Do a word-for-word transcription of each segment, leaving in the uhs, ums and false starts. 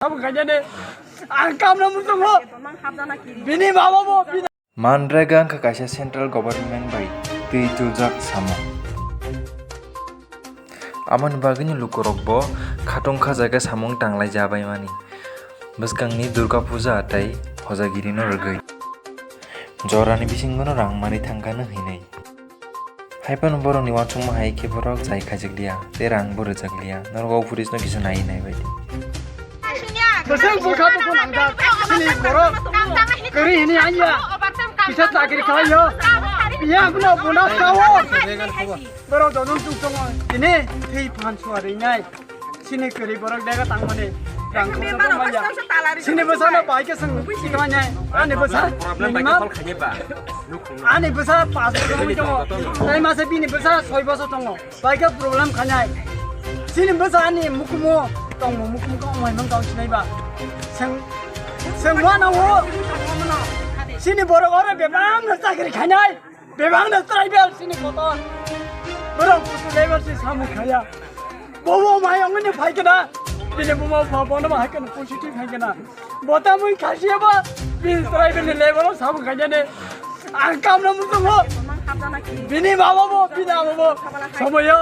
Abo khainani ang kamna muchungo. Bini baba bo bini Manrega wngkha kaisa central government bai twi tuljak samung. Amoni bagwino lukurokbo khatungkha jaga samung tanglai jabaimani. Bwskangni Durga Puja tei hojagirino rwgwi. Jorani bisingono rang manwi thangkha nw hwnwi. Haiphano borokni uansukma hai khe borok jai khaijakliya tei rangbo rwjakliya. Norok o footage no kisa naiwi naibaidi. Bwswk bwkha bukhuk nangjak chini borok kwrwi hwnwi hanya kisa chakri khlaiyo. Yang no bonus sao. Borok jono chuk tongo tini thwi phan suarwi nai. Chini kwrwi borok dega tangmani rang khoroksa maya. Chini bwsano bai khe chwng sikmanya. Ani bwsa minimum. Ani bwsa paanch bosor wngwi tongo. Tai masa bini bwsa soi bosor tongo. Bai khe problem khanai. Chini bwsa ani mukumu tongmo mukumu kok mai mang kok sinai ba. Chwng chwng mano wo. Chini borok oro bebang no chakri khanai. Bebang no tribal chini kotor. Borok kusu level si samu khaya. Bobo mai ongni phai kana. Bini bobo pha bono hai kana positive hai kana. Bota mui khasiya ba. Bini tribal ni level o samu khaya ne. Ang kamna muchungo. Bini baba bo, bini ama bo. Somoyo.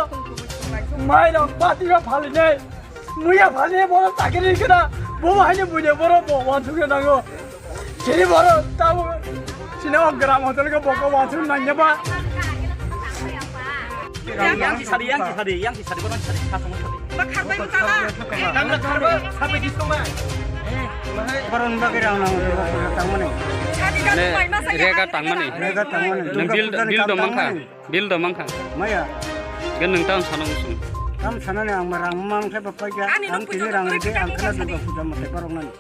Mai rok bati ba phali ne. Muya phali ne bono chakri kana. Bobo hai ne buine borok bo wansuk nango. Chini borok tamo. Chini o gram hotel ko boko wansuk nangya ba. Yang kisari, yang kisari, yang kisari, borok sari, khasong sari. Tangla tharba, sabai disoma. Borok ni bagwi rang nang tangmani. Ne, rega tangmani. Rega tangmani. Nang Durga bil, Puja ni bil kam do mangkha. Tangmani. Bil do mangkha. Maya. Gan nang tang sanang sung. Kam sanani ang rang mang khe bapai ga. Ang tini rang rede ang khana Durga Puja mate borok nani.